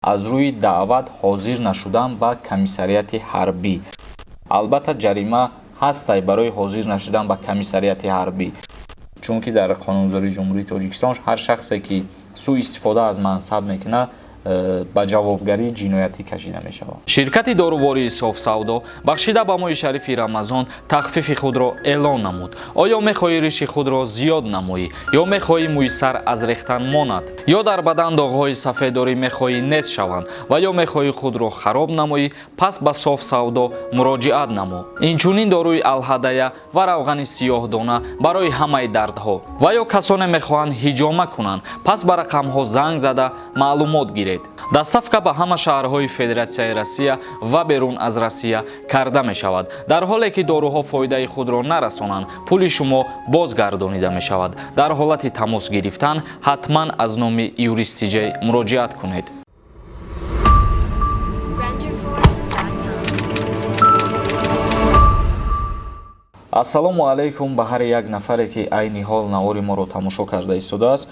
Аз рӯи даъват ҳозир нашудан ба комиссариати ҳарбӣ. Албатта, ҷарима ҳастай барои ҳозир нашудан ба комиссариати ҳарбӣ, чунки дар қонунгузории Ҷумҳурии Тоҷикистон ҳар шахсе, ки сӯистифода аз мансаб мекунад, ба ҷавобгарии ҷиноятӣ кашида мешавад. Ширкати дорувории Софсавдо бахшида ба моҳи шарифи Рамазон тахфифи худро эълон намуд. Оё мехоҳӣ риши худро зиёд намоӣ ё мехоҳӣ мӯи сар аз рехтан монад, ё дар бадан доғҳои сафеддорӣ мехоҳӣ нест шаванд ва ё мехоҳӣ худро хароб намоӣ? Пас ба Софсавдо муроҷиат намо. Инчунин доруи Алҳадая ва равғани сиёҳдона барои ҳамаи дардҳо. Ва ё касоне мехоҳанд ҳиҷома кунанд, пас ба рақамҳо занг зада маълумот гиред. Доставка ба ҳама шаҳрҳои Федератсияи Россия ва берун аз Россия карда мешавад. Дар ҳоле ки доруҳо фоидаи худро нарасонанд, пули шумо бозгардонида мешавад. Дар ҳолати тамос гирифтан ҳатман аз номи Юристиҷей муроҷиат кунед. Renderforest.com. Ассалому алайкум ба ҳар як нафаре, ки айни ҳол навори моро тамошо карда истодааст.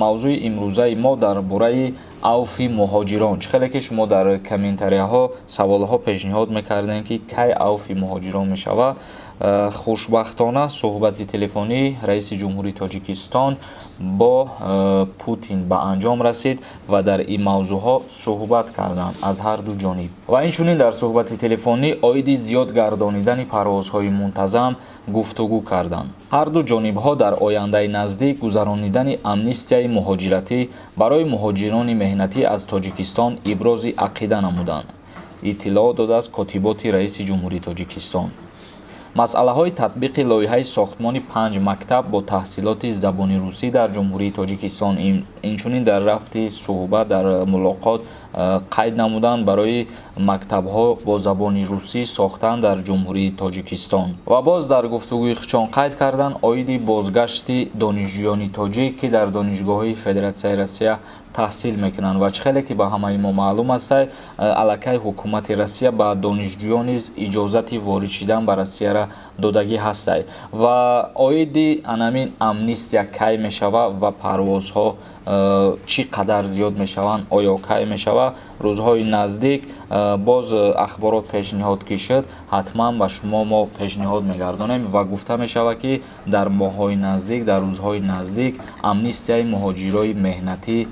Мавзӯи имрӯзаи мо дар бораи авфи муҳоҷирон. Чӣ хеле ки шумо дар комментарияҳо саволҳо пешниҳод мекардем, ки кай авфи муҳоҷирон мешавад. Хушбахтона, суҳбати телефонии раиси Ҷумҳурии Тоҷикистон бо Путин ба анҷом расид ва дар ин мавзӯъҳо суҳбат карданд аз ҳар ду ҷониб. Ва инчунин дар суҳбати телефонӣ оиди зиёд гардонидани парвозҳои мунтазам гуфтугӯ карданд. Ҳар ду ҷонибҳо дар ояндаи наздик гузаронидани амнистияи муҳоҷиратӣ барои муҳоҷирони меҳнатӣ аз Тоҷикистон ибрози ақида намуданд, иттилоъ додааст Котиботи раиси Ҷумҳурии Тоҷикистон. Масъалаҳои татбиқи лоиҳаи сохтмони панҷ мактаб бо таҳсилоти забони русӣ дар Ҷумҳурии Тоҷикистон инчунин дар рафти суҳбат, дар мулоқот қайд намуданд, барои мактабҳо бо забони русӣ сохтан дар Ҷумҳурии Тоҷикистон. Ва боз дар гуфтугӯи худшон қайд карданд оиди бозгашти донишҷӯёни тоҷик, ки дар донишгоҳҳои Федератсияи Россия таҳсил мекунанд. Ва чӣ хеле ки ба ҳамаи мо маълум аст, аллакай ҳукумати Россия ба донишҷӯён низ иҷозати ворид шидан ба Россияра додагӣ ҳастай. Ва оиди анамин амнистия кай мешава ва парвозҳо чӣ қадар зиёд мешаванд, оё кай мешава, рӯзҳои наздик боз ахборот пешниҳод ки шуд, ҳатман ба шумо мо пешниҳод мегардонем. Ва гуфта мешавад, ки дар моҳҳои наздик, дар рӯзҳои наздик амнистияи муҳоҷирои меҳнатӣ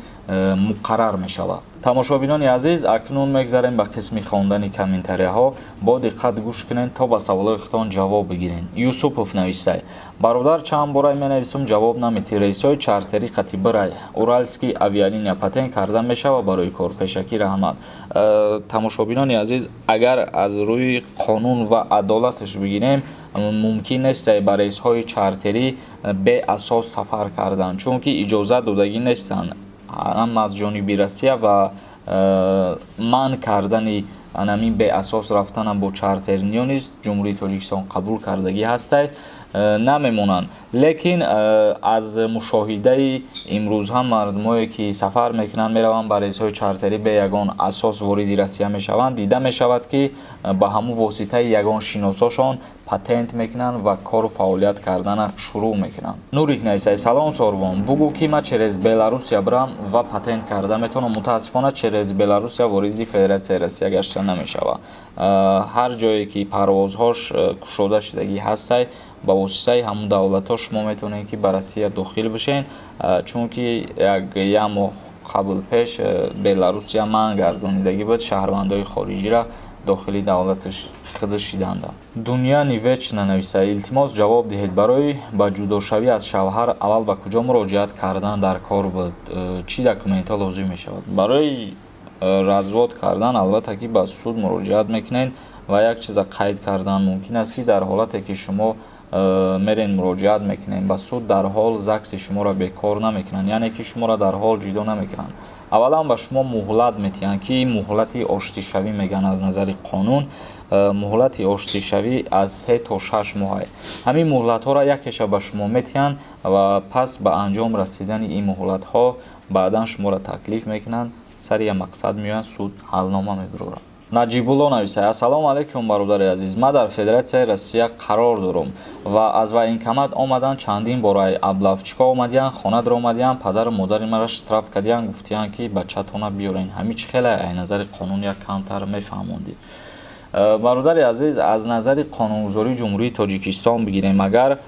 муқаррар мешавад. Тамошобинони азиз, акнун мегзарем ба қисми хондани комментарияҳо. Бо диққат гӯш кунед, то ба саволҳои худтон ҷавоб бигиред. Юсупов нависай: «Бародар, чанд борай менависам, ҷавоб наметӣ. Рейсҳои чартерӣ қати бирай, Уральский авиалиния патент карда мешава барои кор? Пешакӣ раҳмат». Тамошобинони азиз, агар аз рӯи қонун ва адолаташ бигирем, мумкин нест ба рейсҳои чартерӣ беасос сафар кардан, чунки иҷозат додагӣ нестанд ҳам аз ҷониби Россия. Ва манъ кардани анамин беасос рафтанам бо чартерниё низ Ҷумҳурии Тоҷикистон қабул кардагӣ ҳастай, намемонанд. Лекин аз мушоҳидаи имрӯзҳа, мардумое ки сафар мекунанд, мераванд ба рейсҳои чартерӣ, бе ягон асос вориди Россия мешаванд, дида мешавад, ки ба ҳамун воситаи ягон шиносошон патент мекунанд ва кору фаъолият кардана шурӯъ мекунанд. Нурик нависай: «Салом, Сорбон, бугӯ, ки ман через Беларусия бирам ва патент карда метавонам?» Мутаассифона, через Беларусия вориди Федератсияи Россия гашта намешавад. Ҳар ҷое ки парвозҳош кушода шудагӣ ҳастай, ба воситаи ҳамун давлатҳо шумо метавонед, ки ба Россия дохил бишед, чунки як моҳ қабл пеш Беларусия манъ гардонидагӣ буд шаҳрвандои хориҷиро дохили давлаташ худаш шиданда. Дунё не вечна нависа: «Илтимос, ҷавоб диҳед, барои ба ҷудошавӣ аз шавҳар аввал ба куҷо муроҷиат кардан дар кор буд, чӣ документҳо лозим мешавад?» Барои развод кардан, албатта, ки ба суд муроҷиат мекунед. Ва як чиза қайд кардан мумкин аст, ки дар ҳолате ки шумо мерен, муроҷиат мекунед ба суд, дар ҳол ЗАГСи шуморо бекор намекунанд, яъне ки шуморо дар ҳол ҷудо намекунанд. Аввалан ба шумо муҳлат метиҳанд, ки муҳлати оштишавӣ мегӯянд. Аз назари қонун муҳлати оштишавӣ аз 3 то 6 моҳ. Ҳамин муҳлатҳоро якеша ба шумо метиҳанд ва пас ба анҷом расидани ин муҳлатҳо баъдан шуморо таклиф мекунанд, сари як мақсад меоянд, суд ҳалнома мебарорад. Наҷибулло нависад: «Ассалому алайкум, бародари азиз. Ман дар Федератсияи Россия қарор дорам ва аз военкомат омадан. Чандин бора облавчика омадиян, хона даромадиян, падару модари маро штраф кардиян, гуфтиян, ки бачатона биёрен. Ҳамин чӣ хеле ай назари қонун, як камтар мефаҳмондӣ?» Бародари азиз, аз назари қонунгузории Ҷумҳурии Тоҷикистон бигирем агар,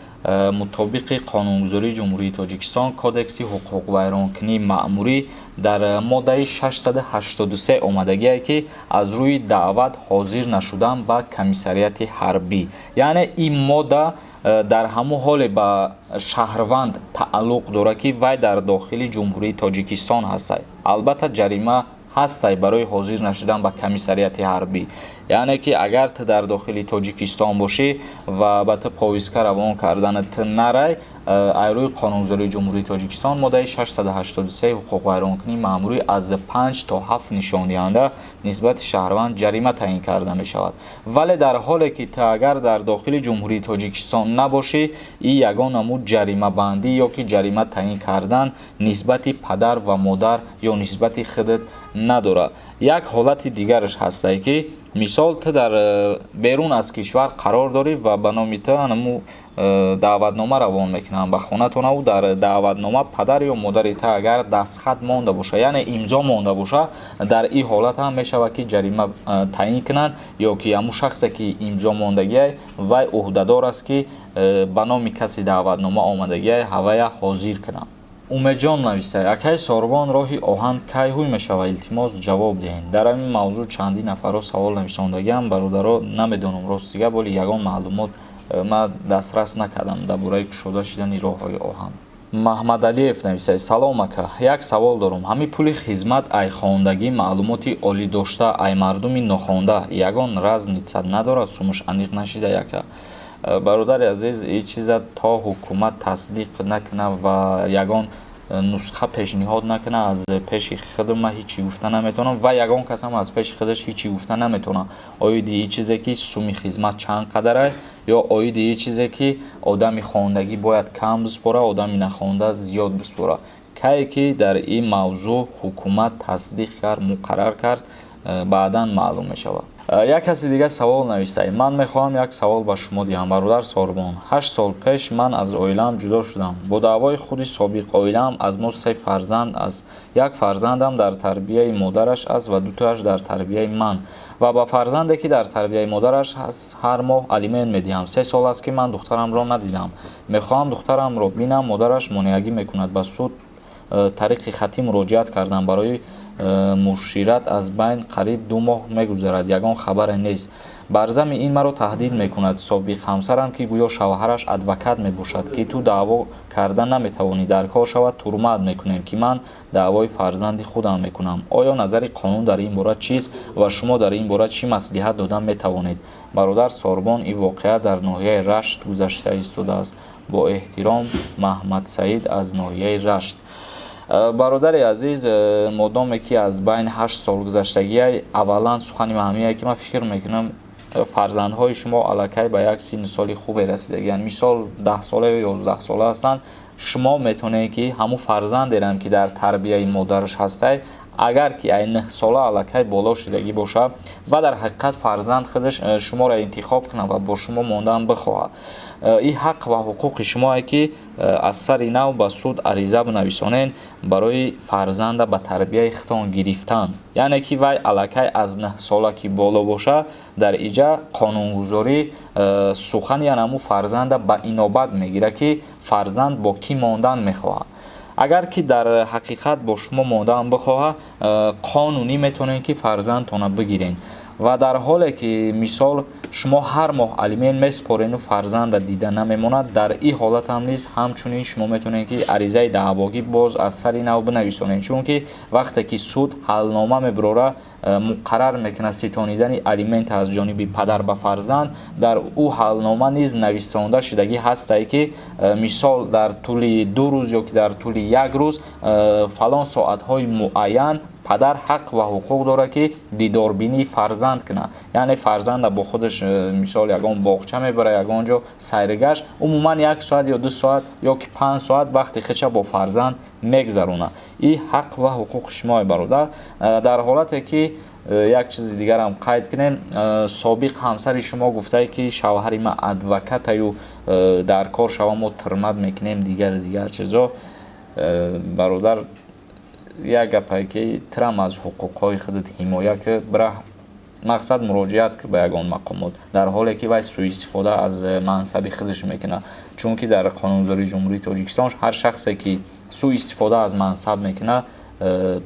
мутобиқи қонунгузории Ҷумҳурии Тоҷикистон, Кодекси ҳуқуқвайронкунии маъмурӣ, дар моддаи 683 омадагие, ки аз рӯи даъват ҳозир нашудан ба комиссариати ҳарбӣ, яъне ин модда дар ҳамон ҳоле ба шаҳрванд тааллуқ дорад, ки вай дар дохили Ҷумҳурии Тоҷикистон ҳастад. Албатта, ҷарима ҳастай барои ҳозир нашудан ба комиссариати ҳарбӣ, яъне ки агар ту дар дохили Тоҷикистон бошӣ ва ба ту повестка равон кардани, ту нарай, ай рӯи қонунгузории Ҷумҳурии Тоҷикистон, моддаи 683 ҳуқуқвайронкунии маъмурӣ, аз 5 то 7 нишондиҳанда нисбати шаҳрванд ҷарима таъин карда мешавад. Вале дар ҳоле ки ту агар дар дохили Ҷумҳурии Тоҷикистон набошӣ, и ягон намуд ҷаримабандӣ ё ки ҷарима таъин кардан нисбати падар ва модар ё нисбати худат надорад. Як ҳолати дигараш ҳастае, ки мисол ту дар берун аз кишвар қарор дорӣ ва ба номи ту анаму даъватнома равон мекунанд ба хонатонаву дар даъватнома падар ё модари ту агар дастхат монда боша, яъне имзо монда боша, дар ин ҳолат ҳам мешавад, ки ҷарима таъин кунанд ё ки ҳамун шахсе, ки имзо мондагиай, вай ӯҳдадор аст, ки ба номи каси даъватнома омадагиай, ҳавая ҳозир кунад. Умедҷон нависад: «Акай Сорбон, роҳи оҳан кай ҳуй мешавад? Илтимос, ҷавоб диҳед». Дар ҳамин мавзӯъ чандин нафарҳо савол нависондагиам, бародаро. Намедонам, рости гап, вале ягон маълумот ман дастрас накардам дар бораи кушода шудани роҳҳои оҳан. Маҳмадалиев нависад: «Салом, ака, як савол дорам. Ҳамин пули хизмат ай хондагӣ, маълумоти олӣ дошта, ай мардуми нохонда ягон разница надорад? Сумуш аниқ нашида, яка». Бародари азиз, ин чиза то ҳукумат тасдиқ накунад ва ягон нусха пешниҳод накунад, аз пеши худ ман ҳечи гуфта наметавонам ва ягон касам аз пеши худаш ҳечи гуфта наметавонад оиди ин чизе, ки суми хизмат чанд қадарай, ё оиди ин чизе, ки одами хондагӣ бояд кам биспора, одами нахонда зиёд биспора. Кае ки дар ин мавзӯъ ҳукумат тасдиқ кард, муқаррар кард, баъдан маълум мешавад. Як каси дигар савол нависад: «Ман мехоҳам як савол ба шумо диҳам, бародар Сорбон. 8 сол пеш ман аз оилаам ҷудо шудам бо даъвои худи собиқ оилаам. Аз мо се фарзанд аст. Як фарзандам дар тарбияи модараш аст ва дутояш дар тарбияи ман ва ба фарзанде, ки дар тарбияи модараш аст, ҳар моҳ алимент медиҳам. 3 сол аст, ки ман духтарамро надидам. Мехоҳам духтарамро бинам, модараш монеагӣ мекунад. Ба суд тариқи хатӣ муроҷиат кардам барои мушират. Аз байн қариб 2 моҳ мегузарад, ягон хабаре нест. Бар зами ин маро таҳдид мекунад собиқ ҳамсарам, ки гӯё шавҳараш адвокат мебошад, ки ту даъво карда наметавонӣ, дар кор шавад, турмаат мекунем, ки ман даъвои фарзанди худам мекунам. Оё назари қонун дар ин бора чист ва шумо дар ин бора чӣ маслиҳат дода метавонед, бародар Сорбон? Ин воқеа дар ноҳияи Рашт гузашта истодааст. Бо эҳтиром, Маҳмадсаид аз ноҳияи Рашт». Бародари азиз, модоме ки аз байни 8 сол гузаштагиай, аввалан сухани ман ҳамине, ки ман фикр мекунам, фарзандҳои шумо аллакай ба як синну соли хубе расидагианд, мисол, 10сола ё 11сола ҳастанд. Шумо метавонед, ки ҳамун фарзандерам, ки дар тарбияи модараш ҳастай, агар ки ай 9сола аллакай боло шудагӣ бошад ва дар ҳақиқат фарзанд худаш шуморо интихоб кунад ва бо шумо мондан бихоҳад, ин ҳақ ва ҳуқуқи шумое, ки аз сари нав ба суд ариза бинависонед барои фарзанда ба тарбияи худтон гирифтан. Яъне ки вай аллакай аз 9сола ки боло бошад, дар иҷа қонунгузорӣ сухани анаму фарзанда ба инобат мегирад, ки фарзанд бо кӣ мондан мехоҳад. Агар ки дар ҳақиқат бо шумо мондан бихоҳад, қонунӣ метавонед, ки фарзандтонро бигиред. Ва дар ҳоле ки, мисол, шумо ҳар моҳ алимент месупорену фарзанда дида намемонад, дар ин ҳолатам низ ҳамчунин шумо метавонед, ки аризаи даъвогӣ боз аз сари нав бинависонед, чунки вақте ки суд ҳалнома мебирора, муқаррар мекунад ситонидани алимент аз ҷониби падар ба фарзанд, дар ӯ ҳалнома низ нависонда шудагӣ ҳастае, ки мисол, дар тӯли 2 рӯз ё ки дар тӯли як рӯз, фалон соатҳои муайян падар ҳақ ва ҳуқуқ дорад, ки дидорбинии фарзанд кунад. Яъне фарзанда бо худаш, мисол, ягон боғча мебарад, ягон ҷо сайргашт, умуман як соат ё 2 соат ё ки 5 соат вақти худша бо фарзанд. Мегзаронад. И ҳақ ва ҳуқуқи шумое, бародар. Дар ҳолате ки як чизи дигарам қайд кунем, собиқ ҳамсари шумо гуфтае, ки шавҳари ман адвокатаю, дар кор шава, мо тирмат мекунем, дигар дигар чизо. Бародар, як гапае, ки тирам аз ҳуқуқҳои худат ҳимоя ки, бира, мақсад, муроҷиат ки ба ягон мақомот, дар ҳоле ки вай сӯистифода аз мансаби худаш мекунад, чунки дар қонунгузории Ҷумҳурии Тоҷикистон ҳар шахсе, ки сӯистифода аз мансаб мекунад,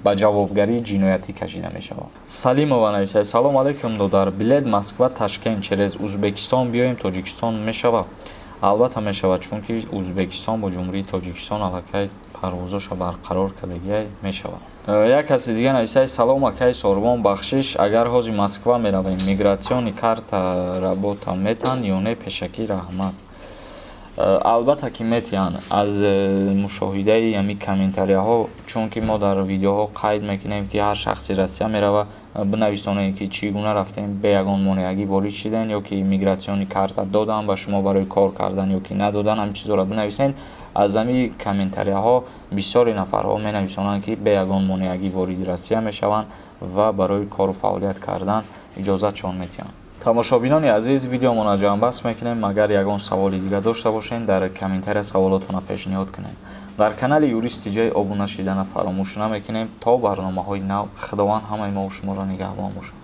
ба ҷавобгарии ҷиноятӣ кашида мешавад. Салимова нависад: «Салом алейкум, додар. Билет Москва Ташкент через Узбекистон биёем Тоҷикистон мешавад?» Албатта, мешавад, чунки Узбекистон бо Ҷумҳурии Тоҷикистон аллакай парвозоша барқарор кардагиай, мешавад. Як каси дига нависад: «Салом, акаи Сорбон, бахшиш, агар ҳозир Москва меравем, миграционный карта работа метан ё не? Пешакӣ раҳмат». Албатта, ки метиҳанд. Аз мушоҳидаи ҳамин комментарияҳо, чунки мо дар видеоҳо қайд мекунем, ки ҳар шахси Россия мерава, бинависонем, ки чӣ гуна рафтем, бе ягон монеагӣ ворид шудем ё ки миграционный карта додам ба шумо барои кор кардан ё ки надодан, ҳамин чизҳоро бинависед. Аз ҳамин комментарияҳо бисёре нафарҳо менависонанд, ки бе ягон монеагӣ вориди Россия мешаванд ва барои кору фаъолият кардан иҷозатшон метиҳанд. Тамошобинони азиз, видеомонро ҷамъбаст мекунем. Агар ягон саволи дига дошта бошед, дар комментария саволотонро пешниҳод кунед. Дар канали Юрист Тиҷай обуна шидана фаромӯш намекунем. То барномаҳои нав, Худованд ҳамаи мову шуморо нигаҳбон бошад.